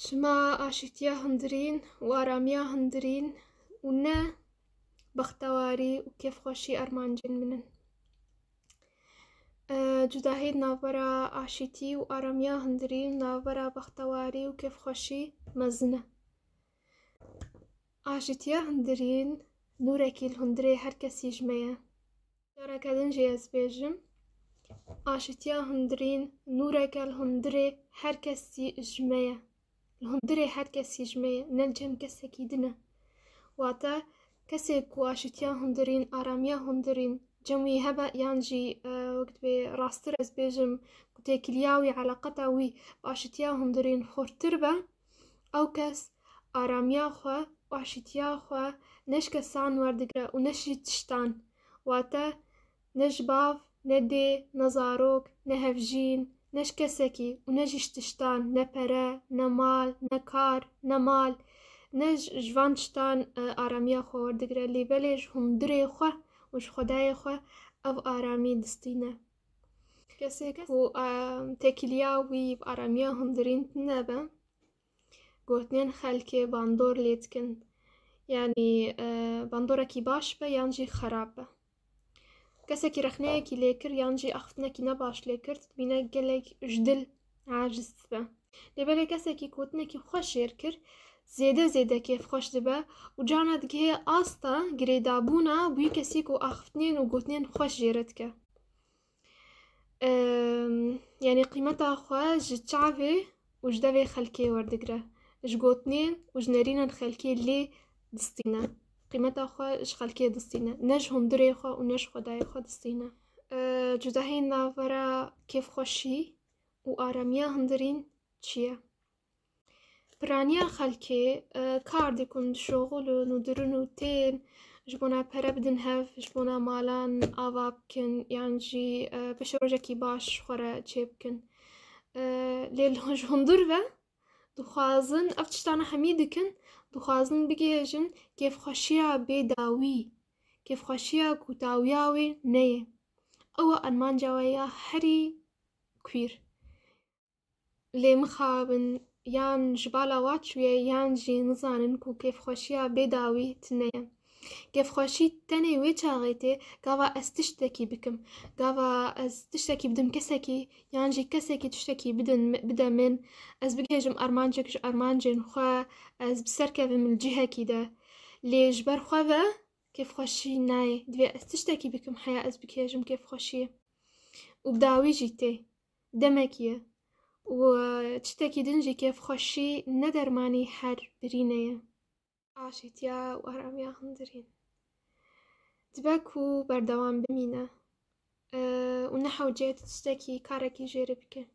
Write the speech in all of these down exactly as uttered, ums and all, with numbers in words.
Çima aşîtiya hundirîn û aramiya hundirîn û ne bextewarî û kêfxweşî armancên min in? E, cudahî di navbera aşîtî û aramiya hundirîn, navbera bextewarî û kêfxweşî mezin e. Aşîtiya hundirîn nûrekî li hundirê her kesî ji me ye. Careke din jî ez bêjim, aşîtiya hundirîn nûreke li hundirê her kesî ji me ye. Li hundirê her kesî ji me ye, ne li cem kesekî din e. Wate, kesê ku aşîtiya hundirîn, aramiya hundirîn cem wî hebe, yan jî, e, wek dibê rasttir ez bêjim, ku têkiliya wî, eleqeta wî bi aşîtiya hundirîn xurtir be, ew kes aramiya xwe û aşîtiya xwe ne ji kesan werdigire û ne ji tiştan. Wate, ne ji bav, ne dê, ne zarok, ne hevjîn, ne ji kesekî û ne jî ji tiştan, ne pere, ne mal, ne kar, ne mal, ne ji, ji van tiştan, e, aramiya xwe werdigire. Lê belê ji hundirê xwe û ji Xwedayê xwe ev aramî distîne. Kesê ku, e, têkiliya wî bi aramiya hundirîn tune be, gotinên xelkê bandor lê dikin. Yanî, e, bandorekî baş be yan jî xerab be. Kesekî rexneyekî lê kir yan jî axiftinekî ne baş lê kir, dibîne gelek ji dil aciz dibe. Lê belê kesekî gotinekî xweş jêr kir, zêde zêde kêfxweş dibe û carna digihê asta girêdabûna wî kesî ku axiftinên û gotinên xweş jêre dike. Em, yanî qîmeta xwe ji çavê û ji devê xelkê werdigire. Ji gotinên û ji nerînên xelkê lê distîne. Qîmeta xwe ji xelkê distîne. Ne ji hundirê xwe û ne ji Xwedayê xwe distîne. E, cudahî navbera kêfxweşî û aramiya hundirîn çi ye? Piraniya xelkê, e, kar dikin, dişoxulin û dirin û tên, ji bona pere bidin hev, ji bona malan ava bikin, yan jî, e, pêşerojekî baş ji xwe re çêbikin. E, lê li, ji hundir ve dixwazin, ev tiştana hemî dikin, dixwazin bigihêjin kêfxweşiya bê dawî, kêfxweşiya ku dawiya wê neyê. Ew e armanca we ya herî kwîr. Lê mixabin, yan ji bala wa çûye, yan jî nizanin ku kêfxweşiya bê dawî tune ye. Kêfxweşî tenê wê çaxê tê, gava ez tiştekî bikim, gava ez tiştekî bidim kesekî, yan jî kesekî tiştekî bidin, bide min, ez bigihêjim armancek ji armancên xwe, ez bi ser kevim li cihekî de. Lê ji ber xwe ve kêfxweşî nayê. Divê ez tiştekî bikim heya ez bigihêjim kêfxweşiyê. Û bi dawî jî tê. Demekî ye. Û, e, tiştekî din jî kêfxweşî ne dermanî her birîne ye. Aşîtiya û aramiya hundirîn. Dibe ku berdewam bimîne. E, û ne hewce tu tiştekî, karekî jêrî bike.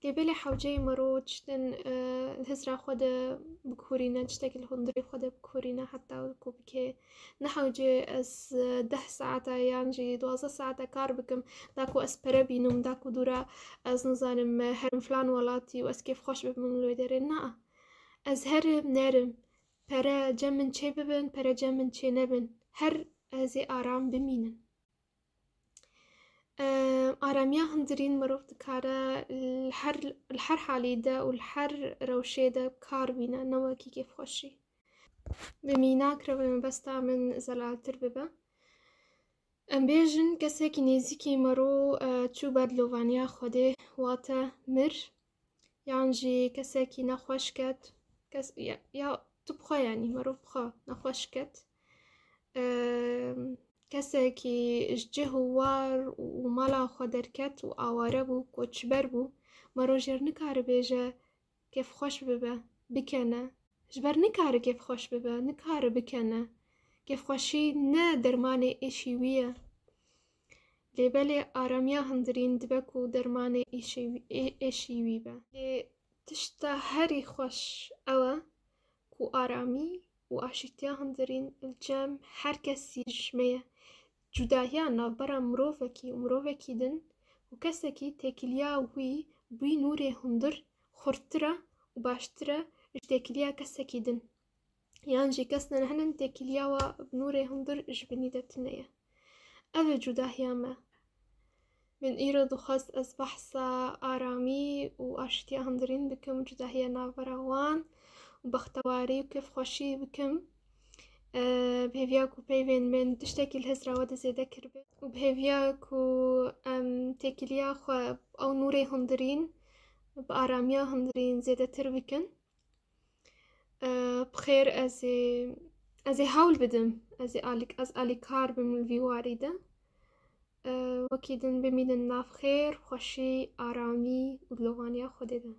Lê belê hewceyê mero tiştin, e, li hizra xwe de bikurîne, tiştekî li hundirê xwe de bikurîne, heta ku bike. Ne hewce ez, e, deh saeta yan jî duwazdeh saeta kar bikim, da ku ez pere bînim, da ku dûra ez nizanim, e, herim filan welatî û ez kêfxweş bibim li wê derê. Na, ez herim, nerim, pere cem min çê bibin, pere cem min çê nebin, her ez ê aram bimînim. Em, aramiya hundirîn mirov dikare li her, li her halî de û li her rewşê de kar bîne, ne wekî kêfxweşî. Bi mînak rewê mebesta min zelaltir bibe. Em bêjin kesekî nêzîkî mero, e, çû ber dilovaniya Xwedê, wate mir, yan jî kesekî nexweş ket, kes, ya, ya tu bi xwe, yanî merov bi xwe nexweş ket. Em, kesekî ji cih û war û mala xwe derket û aware bû, koçber bû, mero jêr nikare bêje kêfxweş bibe, bikene. Ji ber nikare kêfxweş bibe, nikare bikene. Kêfxweşî ne dermanê êşî wî ye. Lê belê aramiya hundirîn dibe ku dermanê êşê wî, ê-, êşî wî be. Lê tişta herî xweş ew e ku aramî û aşîtiya hundirîn li cem her kesî ji me ye. Cudahiya navbera mirovekî û mirovekî din û kesekî têkiliya wî bî nûrê hundir xurttir e û baştir e ji têkiliya kesekî din. Yan jî kesên hene têkiliya we bi nûrê hundir ji binî de tune ye. Ev e cudahiya me. Min îro dixwest ez behsa aramî û aştiya hundirîn bikim û cudahiya navbera wan û bextewarî û kêfxweşî bikim. E, bi hêviya ku peyvên min tiştekî li hizra we de zêde kiribe û bi hêviya ku em têkiliya xwe ew nûrê hundirîn bi aramiya hundirîn zêdetir bikin. E, bi xêr ez ê, ez ê hewl bidim. Ez ê alîk-, ez alîkar bim li vî warî de. E, wekî din bimînin nav xêr, xweşî, aramî û dilovaniya Xwedê de.